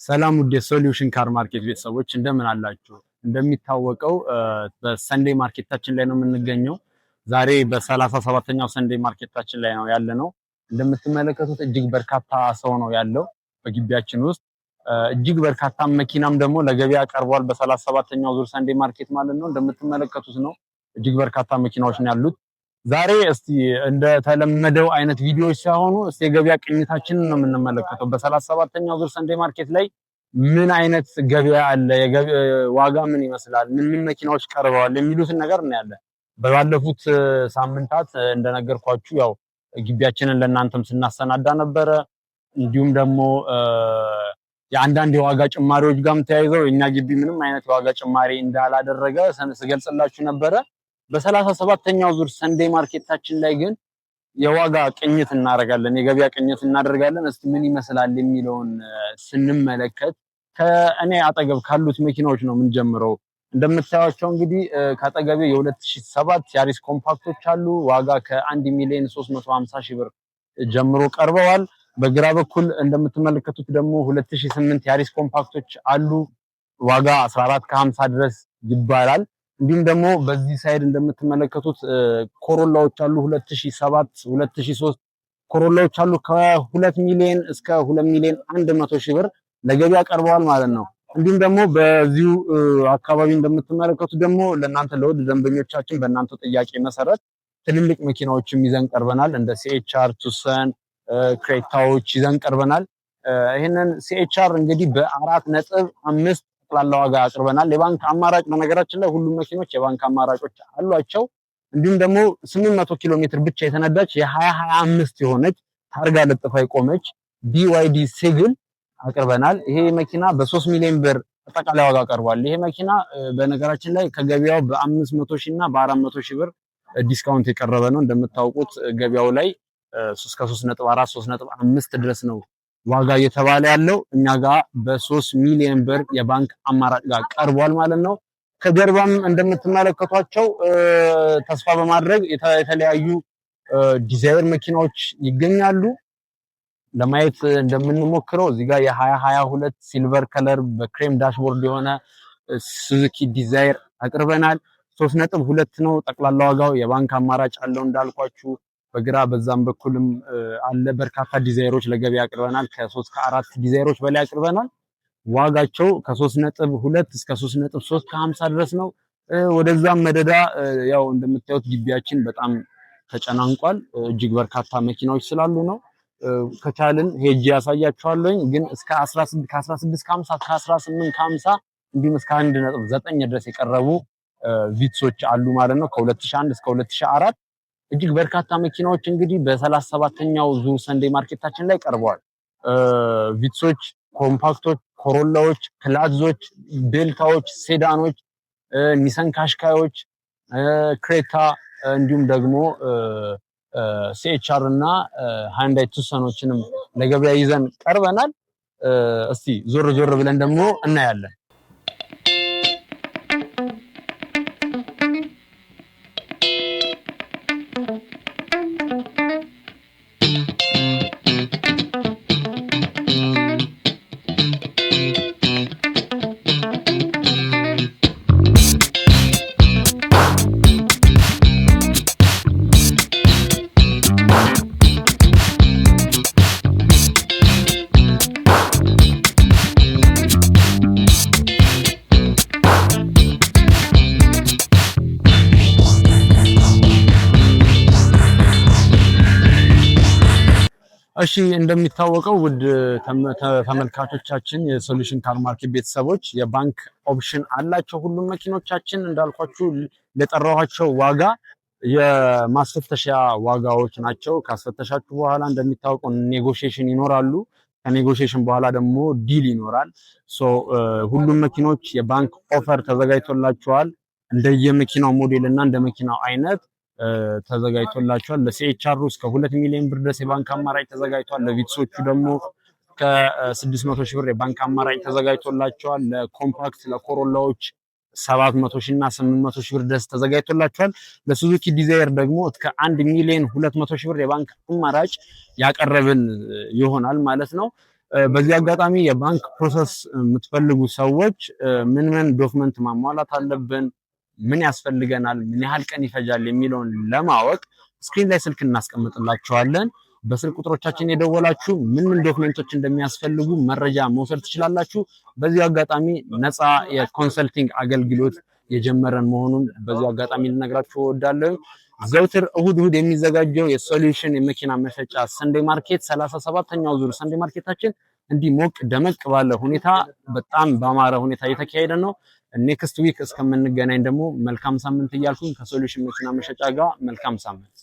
ሰላም ውድ የ Solution Car Market ቤተሰቦች፣ እንደምን አላችሁ? እንደሚታወቀው በ Sunday market ኣችን ላይ ነው የምንገኘው። ዛሬ በ37ኛው Sunday market ኣችን ላይ ነው ያለነው። እንደምትመለከቱት እጅግ በርካታ ሰው ነው ያለው በግቢያችን ውስጥ። እጅግ በርካታ መኪናም ደግሞ ለገበያ ቀርቧል። በ37ኛው ዙር Sunday market ማለት ነው። እንደምትመለከቱት ነው፣ እጅግ በርካታ መኪናዎች ነው ያሉት። ዛሬ እስቲ እንደተለመደው አይነት ቪዲዮዎች ሳይሆኑ እስቲ የገበያ ቅኝታችንን ነው የምንመለከተው። በ37ኛው ዙር Sunday market ላይ ምን አይነት ገበያ አለ፣ ዋጋ ምን ይመስላል፣ ምን ምን መኪናዎች ቀርበዋል የሚሉትን ነገር እናያለን። ባለፉት ሳምንታት እንደነገርኳችሁ ያው ግቢያችንን ለእናንተም ስናሰናዳ ነበረ። እንዲሁም ደግሞ የአንዳንድ የዋጋ ጭማሪዎች ጋርም ተያይዘው የኛ ግቢ ምንም አይነት የዋጋ ጭማሪ እንዳላደረገ ስገልጽላችሁ ነበረ። በ37ኛው ዙር Sunday market ኣችን ላይ ግን የዋጋ ቅኝት እናደርጋለን፣ የገበያ ቅኝት እናደርጋለን። እስቲ ምን ይመስላል የሚለውን ስንመለከት ከእኔ አጠገብ ካሉት መኪናዎች ነው የምንጀምረው። እንደምታዩቸው እንግዲህ ከአጠገቤ የ2007 ያሪስ compact ኦች አሉ። ዋጋ ከ1 ሚሊዮን 350 ሺህ ብር ጀምሮ ቀርበዋል። በግራ በኩል እንደምትመለከቱት ደግሞ 2008 ያሪስ compact ኦች አሉ። ዋጋ 14 ከ50 ድረስ ይባላል። እንዲሁም ደግሞ በዚህ side እንደምትመለከቱት ኮሮላዎች አሉ። 2007፣ 2003 ኮሮላዎች አሉ። ከ2 ሚሊዮን እስከ 2 ሚሊዮን 100 ሺህ ብር ለገበያ ቀርበዋል ማለት ነው። እንዲሁም ደግሞ በዚሁ አካባቢ እንደምትመለከቱት ደግሞ ለእናንተ ለውድ ደንበኞቻችን በእናንተ ጥያቄ መሰረት ትልልቅ መኪናዎችም ይዘን ቀርበናል። እንደ C-HR፣ ቱሰን፣ ክሬታዎች ይዘን ቀርበናል። ይህንን C-HR እንግዲህ በ4.5 ጠቅላላ ዋጋ አቅርበናል። የባንክ አማራጭ፣ በነገራችን ላይ ሁሉም መኪኖች የባንክ አማራጮች አሏቸው። እንዲሁም ደግሞ 800 ኪሎ ሜትር ብቻ የተነዳች የ2025 የሆነች ታርጋ ለጥፋ የቆመች BYD Seagull አቅርበናል። ይሄ መኪና በ3 ሚሊዮን ብር አጠቃላይ ዋጋ ቀርቧል። ይሄ መኪና በነገራችን ላይ ከገበያው በ500 ሺህ እና በ400 ሺህ ብር discount የቀረበ ነው። እንደምታውቁት ገበያው ላይ እስከ 3.4፣ 3.5 ድረስ ነው ዋጋ እየተባለ ያለው፣ እኛ ጋር በ3 ሚሊዮን ብር የባንክ አማራጭ ጋር ቀርቧል ማለት ነው። ከጀርባም እንደምትመለከቷቸው ተስፋ በማድረግ የተለያዩ ዲዛይር መኪናዎች ይገኛሉ። ለማየት እንደምንሞክረው እዚህ ጋር የ2022 silver color በ cream dashboard የሆነ ሱዙኪ ዲዛይር አቅርበናል። 3.2 ነው ጠቅላላ ዋጋው። የባንክ አማራጭ አለው እንዳልኳችሁ፣ በግራ በዛም በኩልም አለ። በርካታ ዲዛይሮች ለገበያ አቅርበናል። ከሶስት ከአራት ዲዛይሮች በላይ አቅርበናል። ዋጋቸው ከ3.2 እስከ 3.3 ከ50 ድረስ ነው። ወደዛም መደዳ ያው እንደምታዩት ግቢያችን በጣም ተጨናንቋል። እጅግ በርካታ መኪናዎች ስላሉ ነው። ከቻልን ሄጄ ያሳያችኋለሁኝ። ግን እስከ 16፣ ከ16 ከ50፣ ከ18 ከ50 እንዲሁም እስከ 1.9 ድረስ የቀረቡ ቪትሶች አሉ ማለት ነው። ከ2001 እስከ 2004 እጅግ በርካታ መኪናዎች እንግዲህ በ37ኛው ዙር Sunday market ኣችን ላይ ቀርበዋል። ቪትሶች፣ compact ኦች፣ ኮሮላዎች፣ ፕላዞች፣ ቤልታዎች፣ sedan ኦች፣ ኒሰን ካሽካዮች፣ ክሬታ እንዲሁም ደግሞ C-HR እና ሃንዳይ ቱሰኖችንም ለገበያ ይዘን ቀርበናል። እስቲ ዞር ዞር ብለን ደግሞ እናያለን። እሺ፣ እንደሚታወቀው ውድ ተመልካቾቻችን፣ የ Solution Car Market ቤተሰቦች፣ የባንክ option አላቸው ሁሉም መኪኖቻችን። እንዳልኳችሁ ለጠራኋቸው ዋጋ የማስፈተሻ ዋጋዎች ናቸው። ካስፈተሻችሁ በኋላ እንደሚታወቀው negotiation ይኖራሉ። ከ negotiation በኋላ ደግሞ deal ይኖራል። So ሁሉም መኪኖች የባንክ offer ተዘጋጅቶላቸዋል። እንደየመኪናው ሞዴል እና እንደ መኪናው አይነት ተዘጋጅቶላቸዋል። ለ C-HR ኡ እስከ 2 ሚሊዮን ብር ድረስ የባንክ አማራጭ ተዘጋጅቷል። ለቪትሶቹ ደግሞ ከ600 ሺህ ብር የባንክ አማራጭ ተዘጋጅቶላቸዋል። ለ compact ለኮሮላዎች 700 ሺህ እና 800 ሺህ ብር ድረስ ተዘጋጅቶላቸዋል። ለሱዙኪ ዲዛይር ደግሞ እስከ 1 ሚሊዮን 200 ሺህ ብር የባንክ አማራጭ ያቀረብን ይሆናል ማለት ነው። በዚህ አጋጣሚ የባንክ process የምትፈልጉ ሰዎች ምን ምን document ማሟላት አለብን፣ ምን ያስፈልገናል፣ ምን ያህል ቀን ይፈጃል የሚለውን ለማወቅ screen ላይ ስልክ እናስቀምጥላችኋለን። በስልክ ቁጥሮቻችን የደወላችሁ ምን ምን document ኦች እንደሚያስፈልጉ መረጃ መውሰድ ትችላላችሁ። በዚሁ አጋጣሚ ነፃ የ consulting አገልግሎት የጀመረን መሆኑን በዚሁ አጋጣሚ ልነግራችሁ እወዳለሁ። ዘውትር እሁድ እሁድ የሚዘጋጀው የ Solution የመኪና መሸጫ Sunday market 37ኛው ዙር Sunday market ኣችን እንዲህ ሞቅ ደመቅ ባለ ሁኔታ፣ በጣም በአማረ ሁኔታ እየተካሄደ ነው። Next week እስከምንገናኝ ደግሞ መልካም ሳምንት እያልኩኝ ከ Solution መኪና መሸጫ ጋር መልካም ሳምንት።